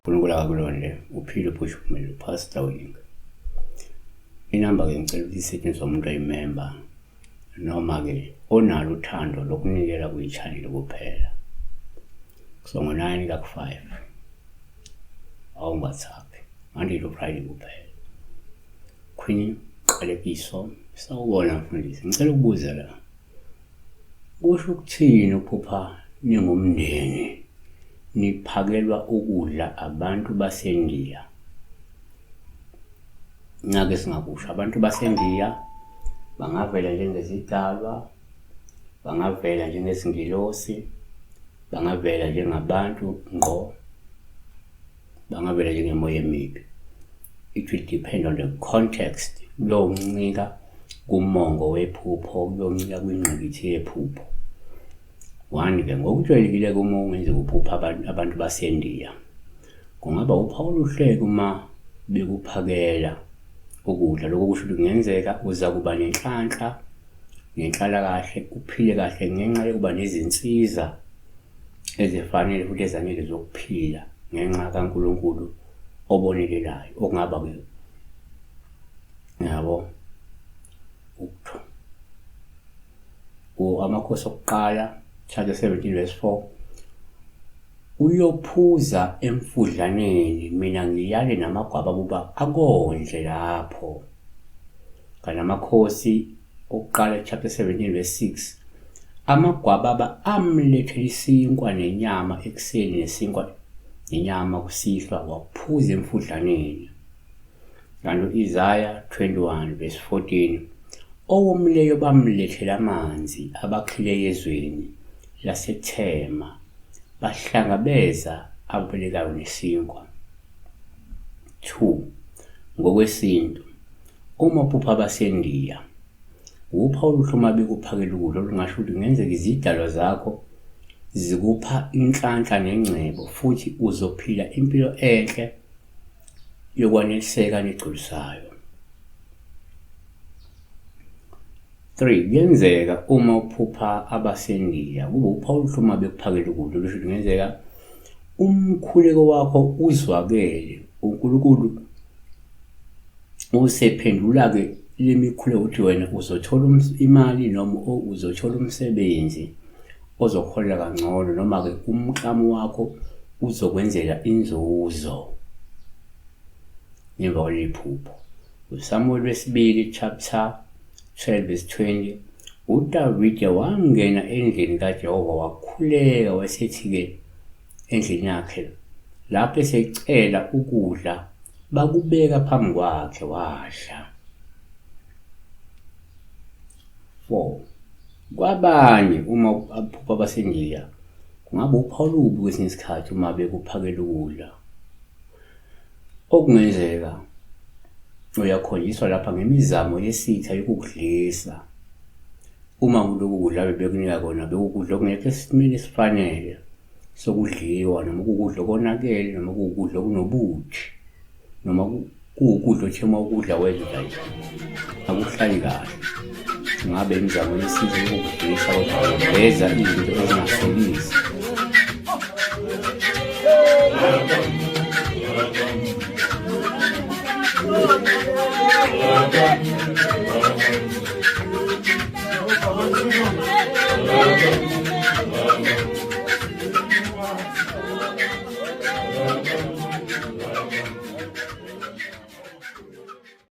Unkulunkulu akakulonde uphile uphushe uphumelele uPastor Wing. Inamba-ke ngicela ukuthi isetshenziswa umuntu oyimemba noma-ke onalo uthando lokunikela kwi-channel kuphela. So ngo-9 kaku-5 awungathaphi Monday to Friday kuphela. Queen Qalekiso, sawubona mfundisi, ngicela ukubuza la. Kusho ukuthini ukuphupha ningumndeni niphakelwa ukudla abantu baseNdiya? Ngake singakusho abantu baseNdiya bangavela njengezidalwa, bangavela njengezingilosi, bangavela njengabantu ngqo bangavela njengemoya emibi. It will depend on the context. Kuyoncika kumongo wephupho, kuyoncika kwingqikithi yephupho. One-ke ngokujwayelekile uma kungenzeka uphupha abantu, abantu baseNdiya kungaba uphawu oluhle uma bekuphakela ukudla. Lokho kusho ukuthi kungenzeka uza kuba nenhlanhla nenhlalakahle uphile kahle ngenxa yokuba nezinsiza ezifanele futhi ezanele zokuphila ngenxa kaNkulunkulu obonelelayo okungaba-ke yabo amakhosi okuqala chapter 17 verse 4 uyophuza emfudlaneni mina ngiyale namagwaba kuba akondle lapho kanti amakhosi okuqala chapter 17 verse 6 amagwababa amlethela isinkwa nenyama ekuseni nesinkwa nenyama kusihlwa waphuza emfudlaneni kanti u-Isaya 21 verse 14 owomileyo bamlethela amanzi abakhileyo ezweni laseThema bahlangabeza ababelekayo nesinkwa 2 ngokwesintu Uma uphupha abaseNdiya, wupha oluhle uma bekuphakela ukudla olungasho ukuthi kungenzeka izidalwa zakho zikupha inhlanhla nengcebo futhi uzophila impilo enhle yokwaneliseka negculisayo. 3 kuyenzeka uma uphupha abaseNdiya kube upha oluhle uma bekuphakela ukudla olusho ukuthi kungenzeka umkhuleko wakho uzwakele uNkulunkulu Usephendula-ke le mikhuleko ukuthi wena uzothola imali noma uzothola umsebenzi ozokuholela kangcono noma-ke umklamo wakho uzokwenzela inzuzo ngemva kwaleli phupho. USamuweli wesibili chapter 12 verse 20 uDavide wangena endlini kaJehova wakhuleka wayesethi-ke endlini yakhe lapho esecela ukudla bakubeka phambi kwakhe wadla. 4 kwabanye uma aphupha abasendiya kungaba uphawu olubi kwesinye isikhathi uma bekuphakela ukudla okungenzeka uyakhonjiswa lapha ngemizamo yesitha yokukudlisa uma kulokhu kudla bebekunika kona bekukudla okungekho esimeni esifanele sokudliwa noma kukudla okonakele noma kuwukudla okunobuthi noma kuwukudla othe uma ukudla wezwa nje akuhlali kahle ngabe imizamo yesizwe yokukudlisa kodwa uveza izinto ezingasolisi.